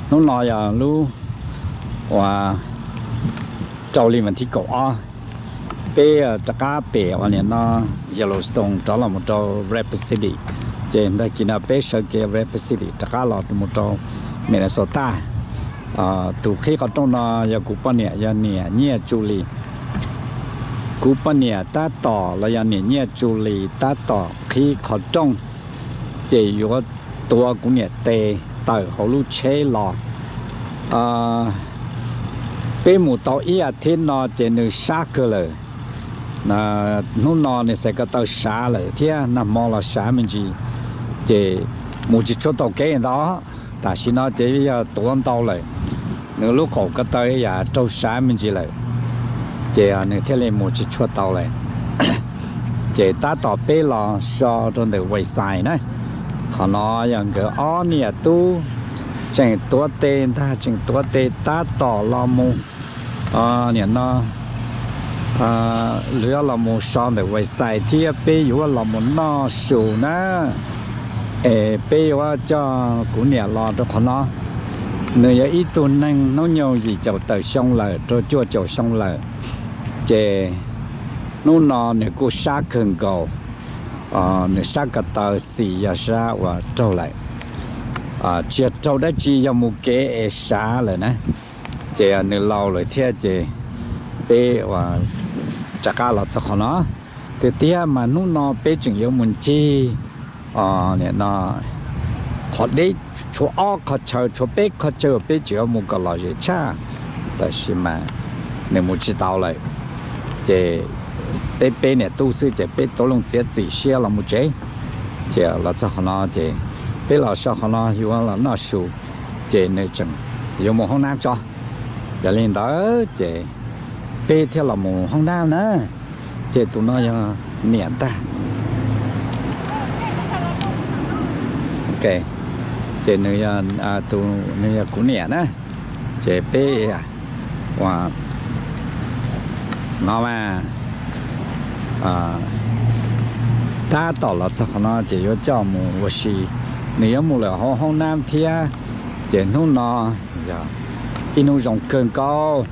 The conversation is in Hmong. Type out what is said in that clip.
Hnub no yog lub uas rau li vas thib kaum ob, peb rov qab pem uas nim no Yellowstone rov los mus rau Rapid City. Ces tag kis no peb sawv kev Rapid City rov qab los mus rau Minnesota. Tus qhib qhov rooj no yog kuv poj niam, yog niam Nyiaj Tsu Lis. Kuv poj niam tab tom los yog niam Nyiaj Tsu Lis tab tom qhib qhov rooj, ces yuav tuav kuv niam tes tawm hauv lub tsheb los. Peb mus tau ib as thiv no ces nws sab kawg lawm. Hnub no nws xav ko taw sav lawm thiab, nag hmo los sav me ntsis, ces mus tsis tshua tau kev ntau. Tam sim no ces yog tuav ntau lawm, nws lub qaum ko taw yam raug sav me ntsis lawm, ces nws thiaj li mus tsis tshua tau lawm. Ces tab tom peb los so rau ntawm Westside na. Qhov no yog nkawd ob niam tub tseem tuav tes ntag, tseem tuav tes tab tom los mus. Nim no lawv yuav los mus so ntawm Westside thiab peb yuav los mus noj su na. Es peb yuav coj kuv niam los rau qhov no. Nws yog ib tug neeg hnub nyoog yim caum tawm xyoo lawm rau cuaj caum xyoo lawm, ces hnub no nws kuj sab kawg nkaus. Nws sab ko taw xis yog sab uas raug lawm, tsis yog raug dab tsi, yog mus kev es sav lawm na. Ces nws laus lawm thiab ces peb rov qab los txog qhov no. Tiag tiag mas hnub no peb tseem yuav mus ncig, nim no qhov deb, tshuav ob qhov chaw, tshuav peb qhov chaw uas peb tseem yuav mus kom lom zem tshaj, tab sis mas nws mus tsis tau lawm. Ces peb peb niam tub xwb ces peb tau loo txiav txim siab los mus tsev. Ces los txog qhov no ces peb los so qhov no yuav los noj su, ces nws tseem yuav mus hoob nab tso. Yog li ntawd ces peb thiaj los mus hoob nab na. Ces tus no yog niam ntag. Ces nws, nws yog kuv niam na. Ces peb ua no mas tab tom los txog qhov no ces yuav coj mus ua si. Nws yuav mus lawm hauv hoob nab thiab. Ces hnub no yog ib hnub zoo kawg nkaus.